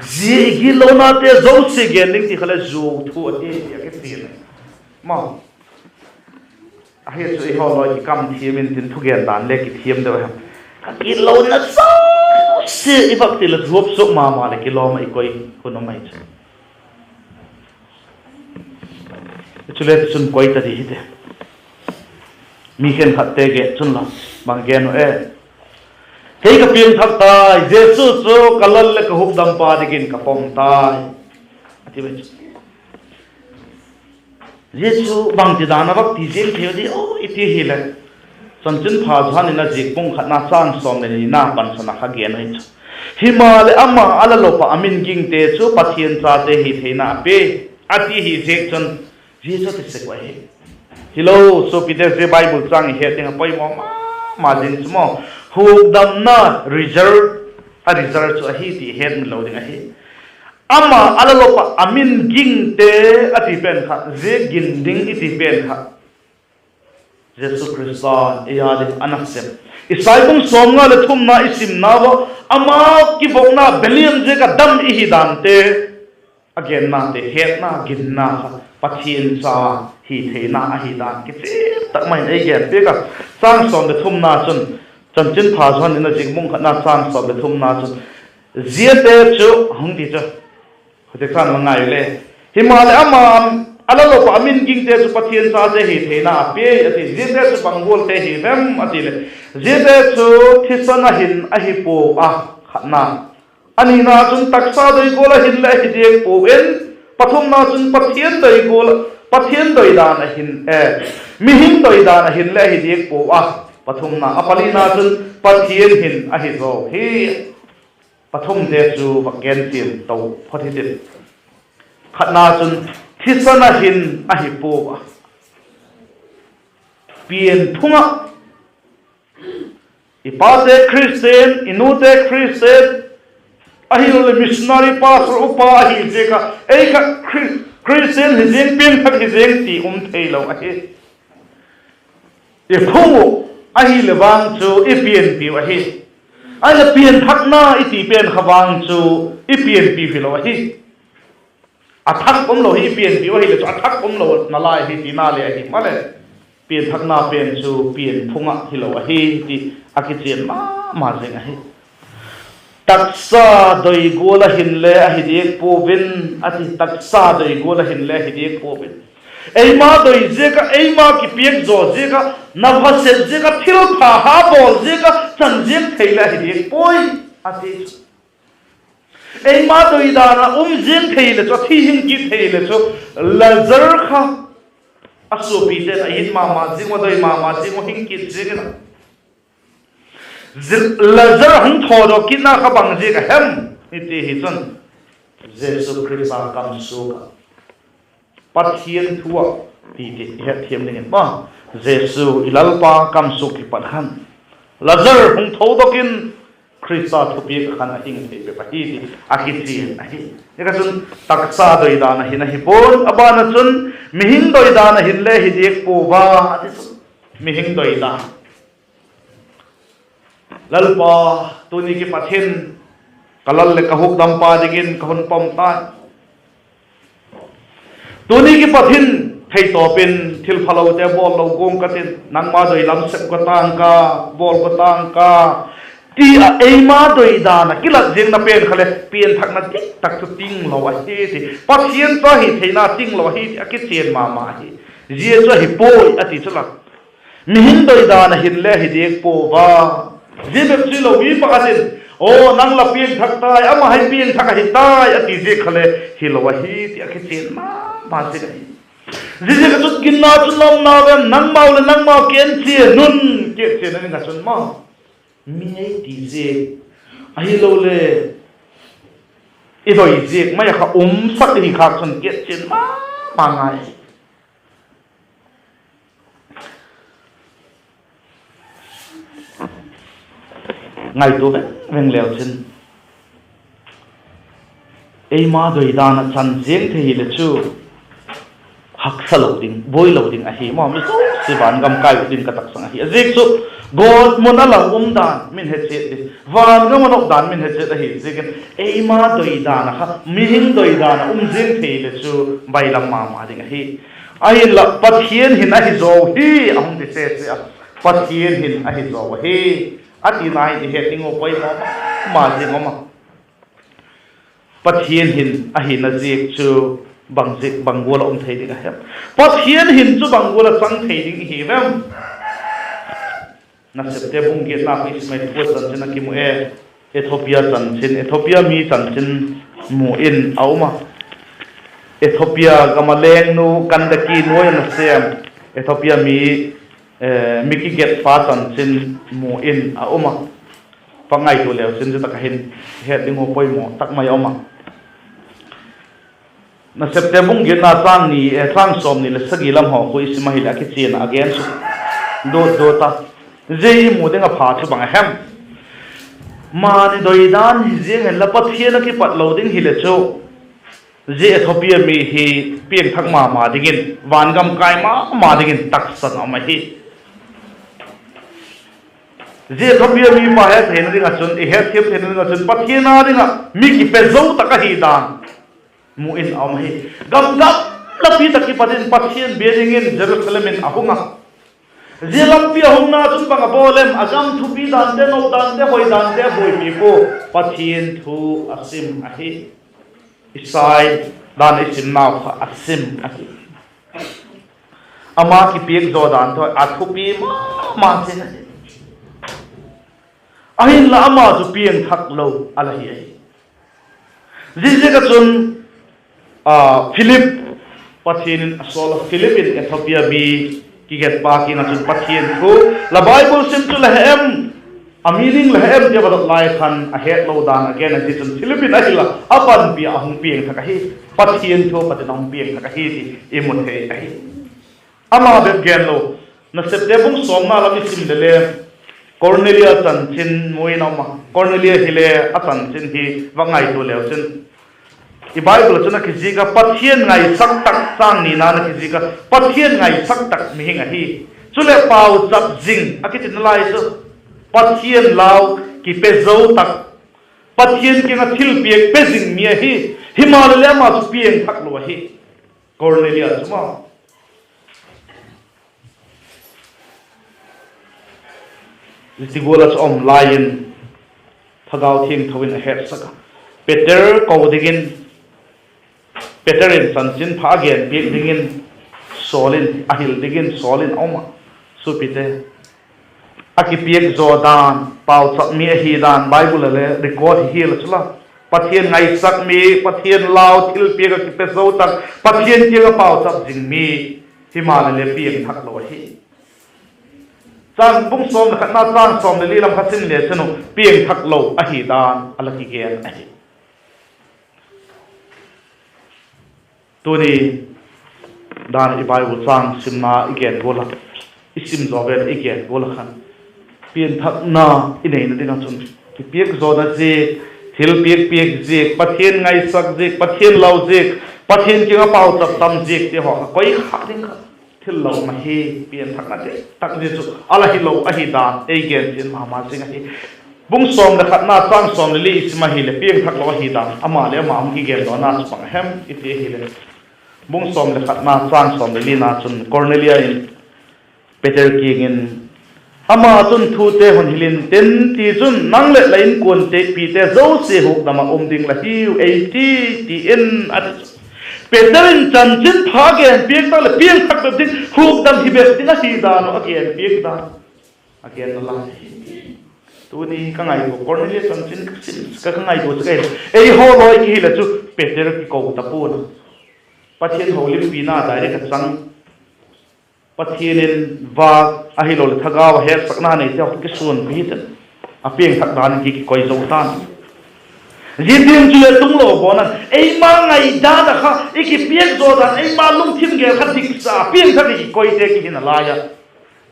zia i gitlonate zosia gen ding ti kha le zuau thu ahi ti a kichian ahi. Maw, ahi chu eihaw lawi i kam thiam intin thugen dan le kithiam deu ahem. Ka gitlona zosia i vak ti leh zuap suak ma ma leh kilawm ah i koi hun um ahi chu. Chule tichun koi ta di hite. Mi khenkhatte gen chun la, bang gen u e? Kei ka piangthak tai, Jesu chu ka Lal leh ka Hukdampa dingin ka pom tai, a ti ve chu. Zia chu bangtidan a vak ti ziang thei di aw i ti hileh, Chanchinpha Johan in a ziak bung khatna châng sawm leh nina pansan a kha gen ahi chu. Himaleh, ama a la lop ah a min gingte chu Pathian chate hi theina a pia, a ti hi ziak chun, zia chu ti sek uh ahi. Hilo, suapite, zia Bible châng i het ding a poimaw ma ma zing chu maw, hukdamna result, a result chu ahi ti i hetmil lo ding ahi. Ama a la lop ah a min gingte a ti pen kha, zia gin ding i ti pen kha, Jesu Khrista'n ei â ding a nasep. Isai bung sawmnga leh thumna i simna ua, ama kivopna beliam ziak ah dam i hi dante, a gennate hetna ginna kha Pathian cha hi theina ahi dan kichian tak mai in ei gen piak a. Châng sawm leh thumna chun, Chanchinpha Johan in a zik bung khatna châng sawm leh thumna chun, ziate chu, hung ti chu, khuti khan la ngai u le. Himaleh, ama a la lop ah a min gingte chu Pathian chate hi theina a pia a ti. Ziate chu bang gualte hi vem a ti leh, ziate chu thisan a hin ahi pua a, khatna. A nina chun taksa doi gual a hinle ahi diak puau in, pathumna chun Pathian doi gual, Pathian doi dan a hin, e, mihing doi dan a hinle ahi diak puau a, pathumna. A palina chun Pathian hin ahi zaw hi. Pathumte chu va gen chian to phot hitin. Khatna chun thisan a hin ahi pua a, pian phung ah, i pate Khristian, i nute Khristian, ahiloleh missionary pastor upa ahi ziak ah, ei kha Khri-, Khristian hi zing, piangthak hi zing ti um theilo ahi. I phung uh ahileh vang chu i pianpiu ahi. Ahileh pianthakna i ti pen kha vang chu i pianpiu hilo ahi. A thak umlo hi i pianpiu ahileh chu a thak umlo nalai hi tina le ahi maleh, pianthakna pen chu pian phung ah hilo ahi ti a kichian ma ma zing ahi. Taksa doi gual a hinle ahi diak puau in, a ti, taksa doi gual a hinle ahi diak puau in. Eima doi ziak ah, eima kipiak zaw ziak ah, na va sep ziak ah, thilpha ha bawl ziak ah chan ziang thei le ahi diak puai, a ti chu. Eima doi dan ah um ziang thei leh chu, a thi hing kit thei leh chu, Lazar kha a suapite'n a it ma ma ziang ua, doi ma ma ziang ua, hing kit ziang in a, Lazar hung thawdok kitna kha bang ziak a hem i ti hi chun, Jesu Khrista kam suak ah, Pathian thu ah, ti ti i hetthiam dingin ma, Jesu i Lalpa kam suak kipat khan, Lazar hung thawdok in, Khrista thupiak ah khan a hing thei bep ahi ti a kichian ahi. Zia kha chun taksa doi dan a hin ahi pua'n, a ban ah chun mihing doi dan a hinle hi diak pua a, a ti chu. Mihing doi dan. Lalpa, tuni kipat hin ka lal leh ka hukdampa dingin ka hun pom tai. Tuni kipat hin theitawp in thilphalote bawl lo guang ka tin, nangma doi lam sep ka tâng ka, bawl ka tâng ka, ti ah eima doi dan ah kilat ziangna pen kha leh pianthakna dik tak chu tinglo ahi ti, Pathian cha hi theina tinglo ahi ti a kichian ma ma hi. Zia chu ahi puai a ti chu la. Mihing doi dan a hinle hi diak pua a. Zia bep chu hilo, mi pakhat in, aw, nang la piangthak tai, ama hi piangthak ahi tai, a ti ziak kha le hilo ahi ti a kichian ma ma zing ahi. Ziaziak ah chun ginna chun la um nau em? Nangmau leh nangmau kichian un, kichian a ding ah chun ma, mi ei ti ziak, ahiloleh i doi ziak mai ah kha umsak hi khâk chun kichian ma ma ngai. Ngaitua veng veng leu chin, eima doi dan ah chan ziang thei hileh chu haksa lo ding, buai lo ding ahi maw. Mi zosia vangam kai ut ding ka taksang ahi. A ziak chu, gawtmun a la um dan min he chiat ding, vangam a nop dan min he chiat ahi ziakin, eima doi dan ah kha, mihing doi dan ah um ziang thei leh chu bailam ma ma ding ahi. Ahinla Pathian hin ahi zaw hi, a hung ti sese a, Pathian hin ahi zaw ahi, a tina hi i het ding uh poimaw ma ma zing um a. Pathian hin ahina ziak chu bang ziak, bang gual ah um thei ding a hem? Pathian hin chu bang gual ah chang thei ding i hi vem? Nasepte bung giatna khu i sim a, Ethopia chanchin a kimu e. Ethopia chanchin, Ethopia mi chanchin mu in a um a. Ethopia gam a lengnu Kandake nuai a nasêm, Ethopia mi, eh, mi kigetpa chanchin mu in a um a. Pa ngaitua leu chin zia tak ah hin het ding uh poimaw tak mai a um a. Nasepte bung giatna châng ni, eh, châng sawmni leh sagi lam haw khu i sim ahileh a kichian a, a gen suk dot dot a. Zia i mu ding a pha chu bang a hem? Mani doi dan hi ziang inla Pathian a kipat lo ding hileh chu, zia Ethopia mi hi piangthak ma ma dingin, vangam kai ma ma dingin taksan a um ahi. Zia thupi a mipa hettheina ding ah chun, i hetthiam theina ding ah chun Pathian â ding ah mi kipe zo tak ahi dan mu in a um ahi. Gam gam lapi tak kipat in Pathian bia dingin Jerusalem in a hung a. Zia lampi a hungna chun bang a bawl em? A gam thupi dante, nop dante, hoi dante a buaipi pua, Pathian thu a sim ahi. Isai dan i simnau kha a sim ahi. Ama kipiak zaw dan thaw a thupi ma ma zing ahi. Ahinla ama chu piangthak lo a la hi ahi. Ziaziak ah chun, Philip, Pathian in a sawl a, Philip in Ethiopia mi kigetpa kiang ah chun Pathian thu, la Bible sim chu la he em, a meaning la he em ti a va dot lai khan a hetlo dan a gen ahi. Chun Philip in a hil a, a panpi ah a hung piangthak ahi. Pathian thu a pat in a hung piangthak ahi ti i mu thei ahi. Ama bep genlo, Nasepte bung sawmna lam i sim le le, Kornelia chanchin mu in a um a. Kornelia hile a chanchin hi va ngaitua leu chin, i Bible ah chun a kizik a, Pathian ngaisak tak, chang nina a kizik a, Pathian ngaisak tak mihing ahi. Chuleh pauchap zing a kitina lai chu, Pathian lau kipe zo tak, Pathian kiang ah thilpiak pe zing mi ahi. Himaleh le ama chu piangthak lo ahi. Kornelia chu ma zia ti gual ah chu um lai in, Thagau Thiangtho in a hetsak a, Peter ko dingin, Peter in chanchinpha a genpiak dingin Saul in, a hil dingin Saul in a um a. Suapite, a kipiak zaw dan, pauchap mi ahi dan Bible ah le record hi hial a chu la, Pathian ngaisak mi, Pathian lau thilpiak ah kipe zo tak, Pathian kiang ah pauchap zing mi, himaleh le piangthak lo ahi. Chang bung sawm leh khatna chang sawm leh li lam kha sim le chin u, piangthak lo ahi dan a la kigen ahi. Tuni dan i Bible châng simna i gen gual a, i sim zaw vel i gen gual a khan, pianthakna i neina ding ah chun kipiak zawna ziak, thilpiak piak ziak, Pathian ngaisak ziak, Pathian lau ziak, Pathian kiang ah pauchap tam ziak ti haw kha koi kha ding kha thil lo ma hi. Pianthakna dik tak zia chu a la hilo ahi dan ei gen chian ma ma zing ahi. Bung sawm leh khatna châng sawm leh li i sim ahileh piangthak lo ahi dan ama leh ama hung kigen dawna chu bang hem i ti ahileh, bung sawm leh khatna châng sawm leh lina chun Kornelia in Peter kiang in, ama chun thute hun hil intin, tichun nang leh la inkuan tepite zosia hukdam ah um ding la hiu ei ti, ti in a ti chu. Peter in chanchinpha genpiak tak leh piangthak bep ding, hukdam hi bep ding ahi dan uh a genpiak dan a genna lai hi. Tuni ka ngaitua, Kornelia chanchin ka sim ka, ka ngaitua chu ka hi, eihaw lawi kihil a chu Peter kiko ta pua'n a, Pathian holimpina direct a chang, Pathian in vâk ahiloleh thagau a hetsakna neite haw kisuanpi ten, a piangthak dan in ki kikoi zo ta'n. Zia tiang chu le tunglo bawn a, eima ngaidan a kha i kipiak zaw dan, eima lungthim gel kha diksa, piangthak i kikoite kihi nalai a.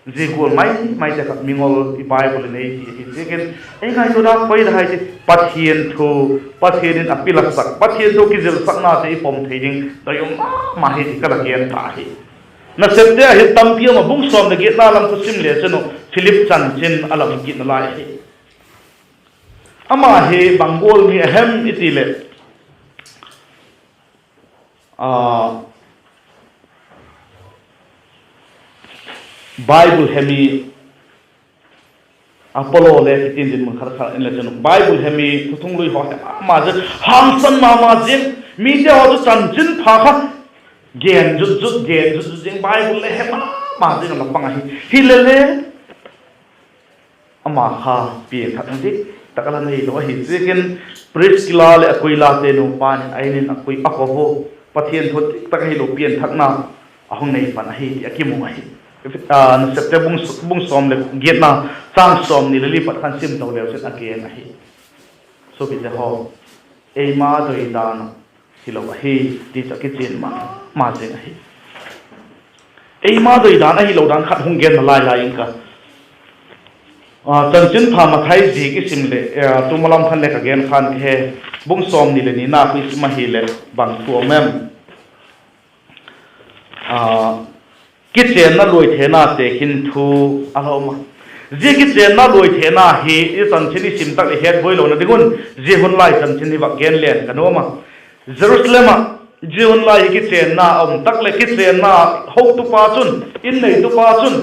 Zia gual mai maite kha mingol i Bible in ei ti hi ziakin, ei ngaituana koi la hai ti, Pathian thu, Pathian in a pilaksak, Pathian thu kizilsaknate i pom thei ding doi um ma ma hi ti ka la gen ta hi. Nasepte ah hin tampi um a, bung sawm leh giatna lam kha sim le chin u, Philip chanchin a la kitna lai ahi. Ama hi bang gual mi a hem i ti leh, Bible hemi, Apollo le kitin dinmun khat khat in le chun Bible hemi thuthunglui haw he ma ma zing, hangsan ma ma zing, mite haw chu chanchinpha kha gen zut zut, gen zut zut zing, Bible le he ma ma zing a la pang ahi. Hilele ama kha piangthakna dik tak a la neilo ahi ziakin, Priskila leh Akuilate nupa in a in in a ko ua, Pathian thu dik tak ahilo pianthakna a hung nei pan ahi ti a kimu ahi. Nasepte bung sawm leh giatna châng sawmni leh li pat khan sim to leu chin a gen ahi. Suapite haw, eima doi dan hilo ahi ti chu a kichian ma ma zing ahi. Eima doi dan ahilo dan khat hung gen nalai lai ing ka. Chanchinpha Mathai ziak i sim leh, tu ma lam khan le ka gen khan ka he, bung sawmni leh nina khu i sim ahileh bang thu um em? Kichenna luai thena tekhin thu a la um a. Zia kichênna luaithena hi i chanchin i sim tak leh het buai lona ding un, zia hun lai chanchin hi vak gen len ka nuam a. Jerusalem ah zia hun lai hi kichênna a um tak leh kichênna hotupa chun, in neitupa chun,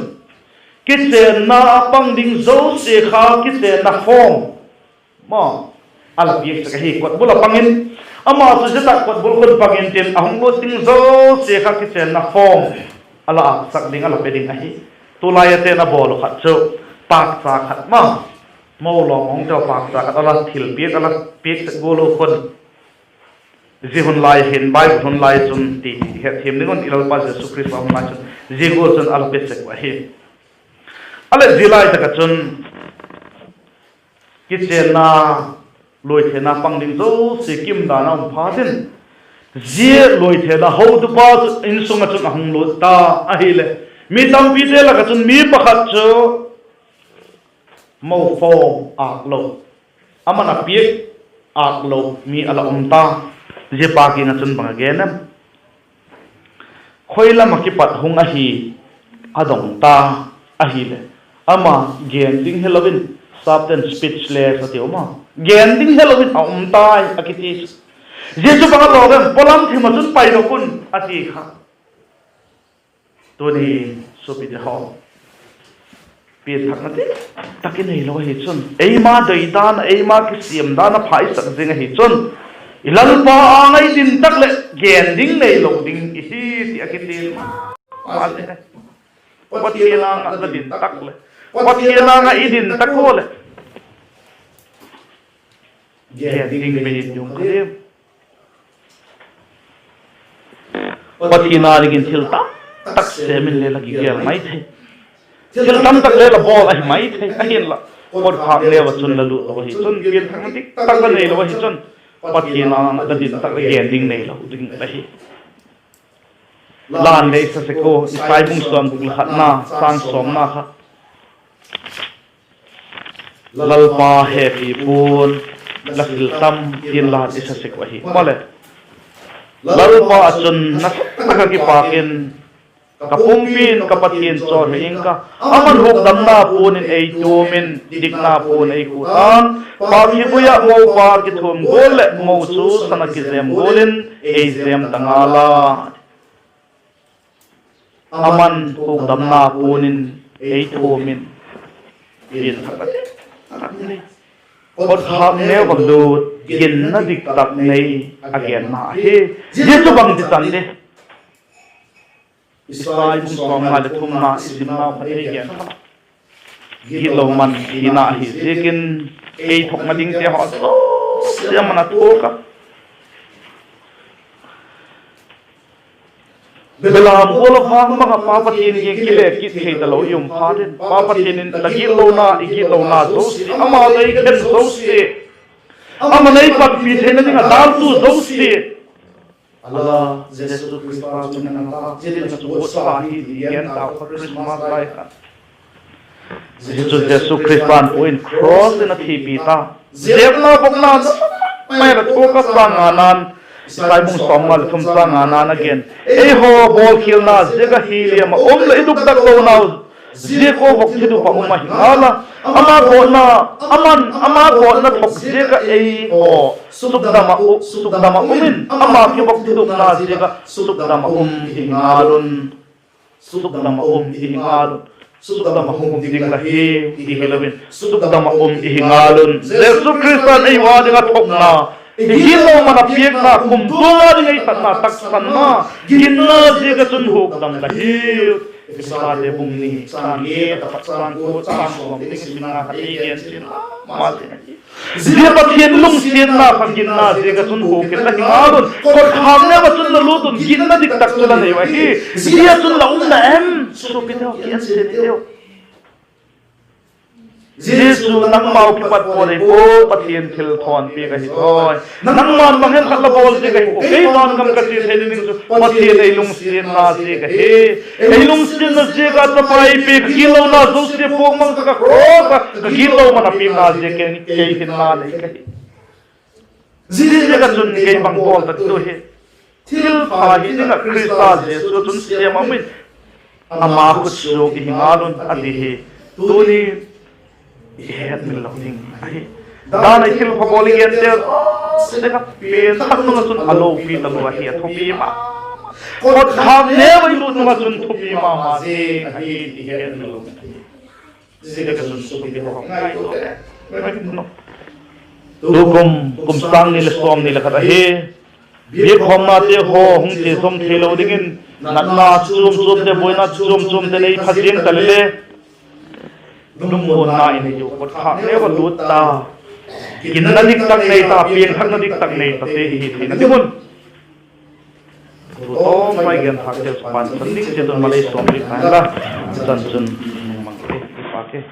kichênna a pang ding zosia kha kichênna form maw, a la piak sek ahi, kotbul a pang in. Ama chu zia tak kotbul khun pang intin, a hung lut ding zosia kha kichênna form a la âksak ding, a la pe ding ahi. Tulai a ten a bawl uh khat chu pâkcha khat ma, mo lawm hung teu pâkcha khat a la thilpiak, a la piak sek gual uh khun, zia hun lai hin Bible hun lai chun ti hetthiam ding un, i Lalpa Jesu Khrista hun lai chun zia gual chun a la pe sek uh ahi. A leh zia lai tak ah chun kichênna luaithena pang ding zosia kim dan a um phat in, zia luaithena hotupa chu insung ah chun a hung lut ta ahileh, mi tampite lak ah chun mi pakhat chu mo form âk lo, ama'n a piak âk lo mi a la um ta. Zia pa kiang ah chun bang a gen em? Khoi lam ah kipat hung ahi, a dong ta ahileh, ama gen ding helo in, sapte'n speechless a ti um a, gen ding helo in a um tai a kiti chu. Zia chu bang a lawm em? Pawlam thim ah chun paidok un a ti kha. Tuni suapite haw, pianthakna dik tak i neilo ahi chun, eima doi dan ah, eima kisiam dan ah pha i sak zing ahi chun, i Lalpa âng ah i din tak leh gen ding neilo ding i hi ti a kiti ma ma zing ahi. Pathian âng ah la din tak leh, Pathian âng ah i din tak ua leh, gen ding bei in um kha diam? Pathian â dingin thil tam tak sêm in le la kigel mai thei, thil tam tak le la bawl ahi mai thei. Ahinla, kotkhâk neu ah chun la lut lo ahi chun, pianthakna dik tak la neilo ahi chun, Pathian âng ah la din tak leh gen ding neilo ding la hi. La'n lei sa sek ua, Isai bung sawmguk leh khatna, châng sawmna kha, Lalpa hepi pua'n la thil tam tin la'n i sa sek uh ahi. Maleh, Lalpa ah chun nasa tak ah kipâk in, ka pumpi'n ka Pathian chawihoi ing ka, ama'n hukdamna puan in ei tuam in, dikna puan ei khu ta'n, pâk khibui ah mopa kithuam gual leh mo chu san ah kizêm gual in ei zêm ta ngal a. Ama'n hukdamna puan in ei thuam in, pianthakna dik tak nei, kotkhâk neu ah lut, ginna dik tak nei a genna ahi. Zia chu bangti chan di? Isai bung sawmnga leh thumna i simnau kha ei gen kha, gitlo man thina ahi ziakin, ei thuakna dingte haw zosia ama'n a thuak a. Belam gual ah vang bang ah Pa Pathian kiang kile kit thei talo i um phat in, Pa Pathian in la gitlona, i gitlona zosia, ama'n ei khen zosia, ama'n ei panpi theina ding ah daltu zosia, a la, Jesu Khrista chun a nasa, zia ding ah chu guatsa hi ti gen tau kha Christmas lai kha. Zia chu Jesu Khrista'n puan in cross in a thipi ta. Zepna bawkna mai la thuak a, châng ngana'n, Isai bung sawmnga leh thum châng ngana'n a gen, eihaw bawlkhialna ziak ah hi liam ah um leh i dukdak lonau ziak ua vok thidup ah um ahi ngal a. Ama gawtna, ama'n ama gawtna thok ziak ah eihaw sukdam ah um in, ama kivok thidupna ziak ah sukdam ah um i hi ngal un. Sukdam ah um i hi ngal un. Sukdam ah hung um ding la hiu ti hilo in, sukdam ah um i hi ngal un. Jesu Khrista'n ei ua ding ah thuakna, i gitlo man a piakna, kumtuang a ding ei satna, taksanna, ginna ziak ah chun hukdam la hiu. Ephesate bung ni, châng giat apat châng kua, châng sawm ding i simna kha ei gen chian ma ma zing ahi. Zia Pathian lungsiatna kha ginna ziak ah chun huk in la hi ngal un. Kotkhâk neu ah chun la lut un, ginna dik tak chu la nei uh ahi. Zia chun la um na em? Suapite haw, ki en sek teu. Jesu, nangmau kipat pua lei pua, Pathian thilthawnpiak ahi thoi. Nangma'n bang hem khat la bawl ziak ahi pua, kei dan gam ka chia thei ding chu Pathian ei lungsiatna ziak ahi. Ei lungsiatna ziak ah chapa ei pia, ka gitlona zosia puak mang sak ah cross ah ka gitlo man a piakna ziak, kei hinna nei ka hi. Ziaziak ah chun kei bang bawl tak tu hi, thilpha hi ding ah Khrista Jesu chun siam a um in, ama khutsuak i hi ngal un a ti hi. Tuni i hetmil lo ding ahi. Dan a i thilpha bawl i gente, zia kha piangthak nung ah chun a lopi talo ahi, a thupi ma. Kotkhâk neu a i lut nung ah chun thupi ma ma zing ahi ti i hetmil lo ding ahi. Zia ka chun suapite haw, ngaitua le, tukum, kum sâng ni leh sawmni leh khat ahi. Biakkhawmnate haw hung chia zom theilo dingin, natna chuam chuamte, buaina chuam chuamte nei pha ziang ta le le, lungmuanna in hiu, kotkhâk neu a lut ta, ginna diktak nei ta, piangthakna diktak nei tate i hi theina ding un, thu tawmpai genthâkte pansan ding chiat un malei sawm piak ta hen la, chan chun, mang ke, i pa ke.